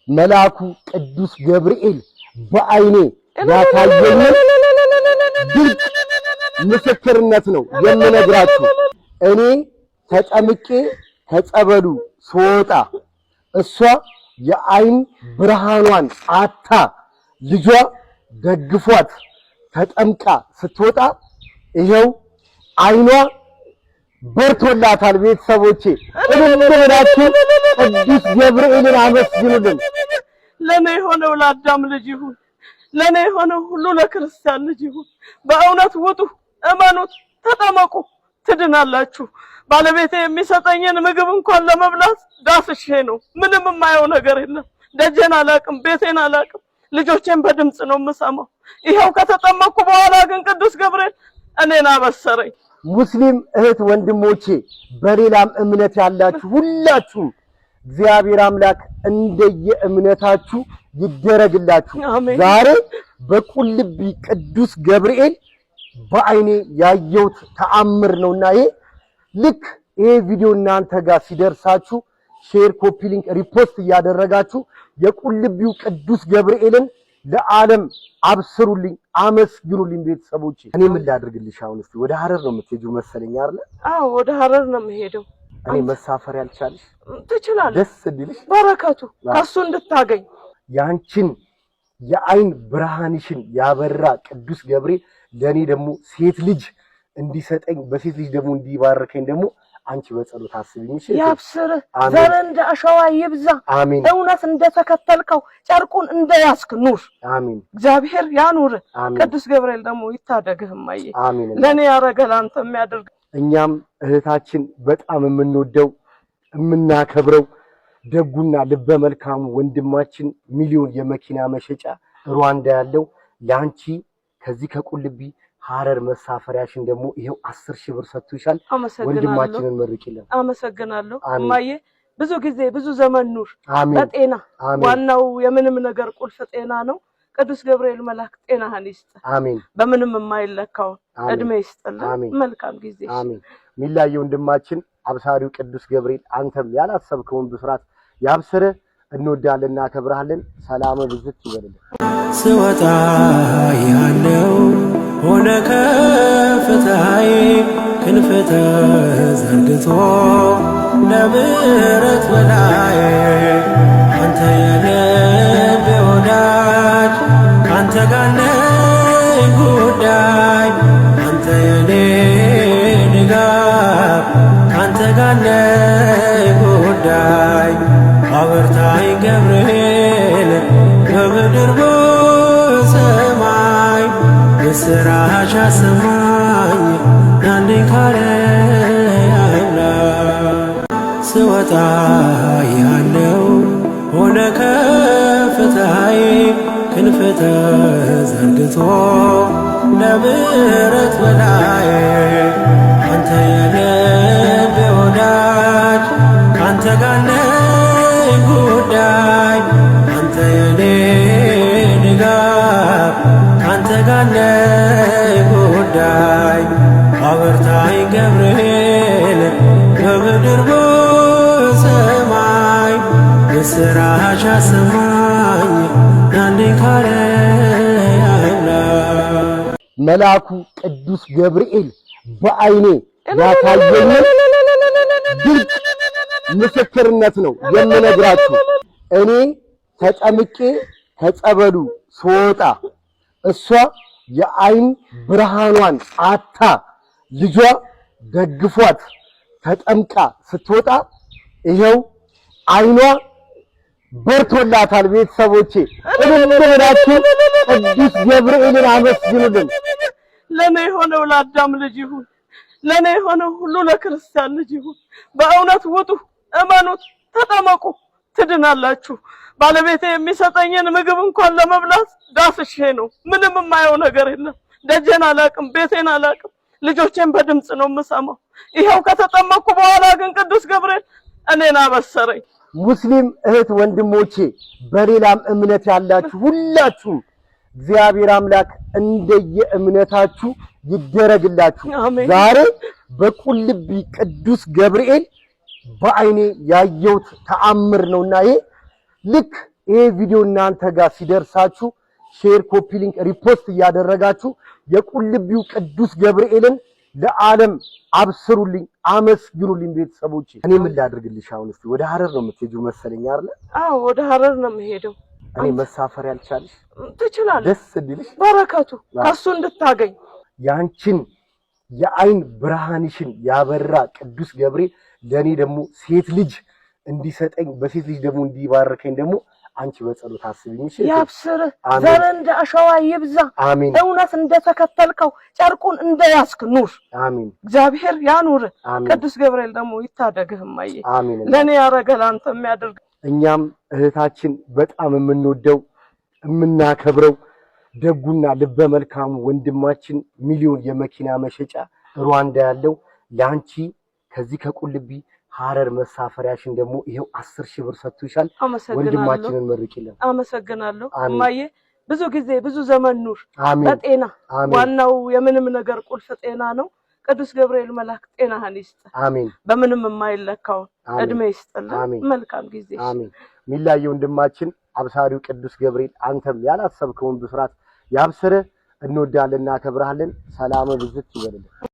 መልአኩ ቅዱስ ገብርኤል በአይኔ ያሳየኝ ድንቅ ምስክርነት ነው የምነግራችሁ። እኔ ተጠምቄ ከጸበሉ ስወጣ እሷ የአይን ብርሃኗን አታ ልጇ ደግፏት ተጠምቃ ስትወጣ ይኸው አይኗ በርቶላታል። ቤተሰቦቼ እልል ብላችሁ ቅዱስ ገብርኤልን አመስግኑልን። ለኔ የሆነው ለአዳም ልጅ ይሁን፣ ለኔ የሆነው ሁሉ ለክርስቲያን ልጅ ይሁን። በእውነት ውጡ፣ እመኑት፣ ተጠመቁ፣ ትድናላችሁ። ባለቤቴ የሚሰጠኝን ምግብ እንኳን ለመብላት ዳስሼ ነው። ምንም የማየው ነገር የለም። ደጀን አላቅም፣ ቤቴን አላቅም። ልጆቼን በድምፅ ነው የምሰማው። ይኸው ከተጠመቅኩ በኋላ ግን ቅዱስ ገብርኤል እኔን አበሰረኝ። ሙስሊም እህት ወንድሞቼ፣ በሌላም እምነት ያላችሁ ሁላችሁም እግዚአብሔር አምላክ እንደየ እምነታችሁ ይደረግላችሁ። ዛሬ በቁልቢ ቅዱስ ገብርኤል በአይኔ ያየሁት ተአምር ነውና ይሄ ልክ ይሄ ቪዲዮ እናንተ ጋር ሲደርሳችሁ share፣ copy link፣ repost እያደረጋችሁ የቁልቢው ቅዱስ ገብርኤልን ለዓለም አብስሩልኝ፣ አመስግኑልኝ ቤተሰቦቼ። እኔ ምን ላድርግልሽ አሁን? እስቲ ወደ ሀረር ነው የምትሄጂው መሰለኝ አይደል? አዎ ወደ ሀረር ነው የምሄደው። እኔ መሳፈር ያልቻልሽ ትችላለሽ፣ ደስ እንዲልሽ በረከቱ ከሱ እንድታገኝ ያንቺን የአይን ብርሃንሽን ያበራ ቅዱስ ገብርኤል ለእኔ ደግሞ ሴት ልጅ እንዲሰጠኝ በሴት ልጅ ደግሞ እንዲባርከኝ ደግሞ አንቺ በጸሎት አስቢኝ። እሺ ያብስርህ፣ ዘር እንደ አሸዋ ይብዛ። አሜን። እውነት እንደተከተልከው ጨርቁን እንደያዝክ ኑር። አሜን። እግዚአብሔር ያኑር። ቅዱስ ገብርኤል ደግሞ ይታደግህ። እማዬ አሜን። ለእኔ ያረገ ለአንተ የሚያደርግ። እኛም እህታችን በጣም የምንወደው የምናከብረው ደጉና ልበ መልካሙ ወንድማችን ሚሊዮን የመኪና መሸጫ ሩዋንዳ ያለው ለአንቺ ከዚህ ከቁልቢ ሀረር መሳፈሪያሽን ደግሞ ይሄው 10,000 ብር ሰጥቶሻል። ወንድማችንን መርቂልን። አመሰግናለሁ እማዬ። ብዙ ጊዜ ብዙ ዘመን ኑር በጤና። ዋናው የምንም ነገር ቁልፍ ጤና ነው። ቅዱስ ገብርኤል መልአክ ጤናህን ይስጥ። አሜን። በምንም የማይለካውን እድሜ ይስጥልን። መልካም ጊዜ። አሜን። ሚላየ ወንድማችን አብሳሪው ቅዱስ ገብርኤል አንተም ያላሰብከውን ብስራት ያብስርህ። እንወዳለን፣ እናከብርሃለን። ሰላም ብዝት ይበልልን። ስወጣ ያለው ሆነ ከፍታዬ ክንፍ ተዘርግቶ ለምሕረት በላይ አንተ የልቤ ወዳጅ ካንተ ጋር ነኝ ጉዳይ አንተ የኔ ድጋፍ ካንተ ጋር ነኝ ጉዳይ አበርታኝ ገብርኤል በምድር በሰማይ ምስራች አሰማኝ ናልኝ ካለ ስወጣ ያለው ሆነ ከፍታዬ ክንፍ ተዘርግቶ ለምሕረት በላይ አንተ የልቤ ወዳጅ ካንተ ጋር ነኝ ጉዳይ አንተ የኔ ድጋፍ ካንተ ጋር ነኝ ጉዳይ አበርታኝ ገብርኤል በምድር በሰማይ ምስራች አሰማኝ ናልኝ መልአኩ ቅዱስ ገብርኤል በአይኔ ያሳየኝ ድንቅ ምስክርነት ነው የምነግራችሁ። እኔ ተጠምቄ ከጸበሉ ስወጣ እሷ የአይን ብርሃኗን አታ ልጇ ደግፏት ተጠምቃ ስትወጣ ይኸው አይኗ በርቶላታል። ቤተሰቦቼ እልል ብላችሁ ቅዱስ ገብርኤልን አመስግኑልን። ለኔ የሆነው ለአዳም ልጅ ይሁን፣ ለኔ የሆነው ሁሉ ለክርስቲያን ልጅ ይሁን። በእውነት ውጡ፣ እመኑት፣ ተጠመቁ፣ ትድናላችሁ። ባለቤቴ የሚሰጠኝን ምግብ እንኳን ለመብላት ዳስሼ ነው። ምንም የማየው ነገር የለም። ደጀን አላቅም፣ ቤቴን አላቅም። ልጆቼን በድምፅ ነው የምሰማው። ይኸው ከተጠመቅኩ በኋላ ግን ቅዱስ ገብርኤል እኔን አበሰረኝ። ሙስሊም እህት ወንድሞቼ፣ በሌላም እምነት ያላችሁ ሁላችሁም እግዚአብሔር አምላክ እንደየ እምነታችሁ ይደረግላችሁ። ዛሬ በቁልቢ ቅዱስ ገብርኤል በአይኔ ያየሁት ተአምር ነውና ይሄ ልክ ይሄ ቪዲዮ እናንተ ጋር ሲደርሳችሁ share፣ copy link፣ repost እያደረጋችሁ የቁልቢው ቅዱስ ገብርኤልን ለዓለም አብስሩልኝ፣ አመስግኑልኝ ቤተሰቦቼ። እኔ ምን ላድርግልሽ አሁን? እስቲ ወደ ሀረር ነው የምትሄጂው መሰለኝ አይደል? አዎ ወደ ሀረር ነው የምሄደው። እኔ መሳፈር ያልቻልሽ ትችላለህ። ደስ እንዲልሽ በረከቱ ከሱ እንድታገኝ ያንቺን የአይን ብርሃንሽን ያበራ ቅዱስ ገብርኤል ለእኔ ደግሞ ሴት ልጅ እንዲሰጠኝ በሴት ልጅ ደግሞ እንዲባርከኝ ደግሞ አንቺ በጸሎት አስቢኝ። እሺ ያብስርህ፣ ዘር እንደ አሸዋ ይብዛ። አሜን። እውነት እንደተከተልከው ጨርቁን እንደያዝክ ኑር። አሜን። እግዚአብሔር ያኑርህ። አሜን። ቅዱስ ገብርኤል ደግሞ ይታደግህ። እማዬ አሜን። ለእኔ ያረገ ለአንተ የሚያደርግ። እኛም እህታችን በጣም የምንወደው የምናከብረው ደጉና ልበ መልካሙ ወንድማችን ሚሊዮን የመኪና መሸጫ ሩዋንዳ ያለው ለአንቺ ከዚህ ከቁልቢ ሀረር መሳፈሪያሽን ደግሞ ይሄው 10,000 ብር ሰጥቶሻል። አመሰግናለሁ። ወንድማችንን መርቂልን። አመሰግናለሁ አሜን። እማዬ። ብዙ ጊዜ ብዙ ዘመን ኑር አሜን። በጤና። አሜን። ዋናው የምንም ነገር ቁልፍ ጤና ነው። ቅዱስ ገብርኤል መልአክ ጤናህን ይስጥ። አሜን። በምንም የማይለካውን አሜን። እድሜ ይስጥልን። አሜን። መልካም ጊዜ። አሜን። ሚላየ ወንድማችን አብሳሪው ቅዱስ ገብርኤል አንተም ያላሰብከውን ብስራት ያብስርህ። እንወዳለን፣ እናከብርሃለን። ሰላም ብዝት ይበልልን።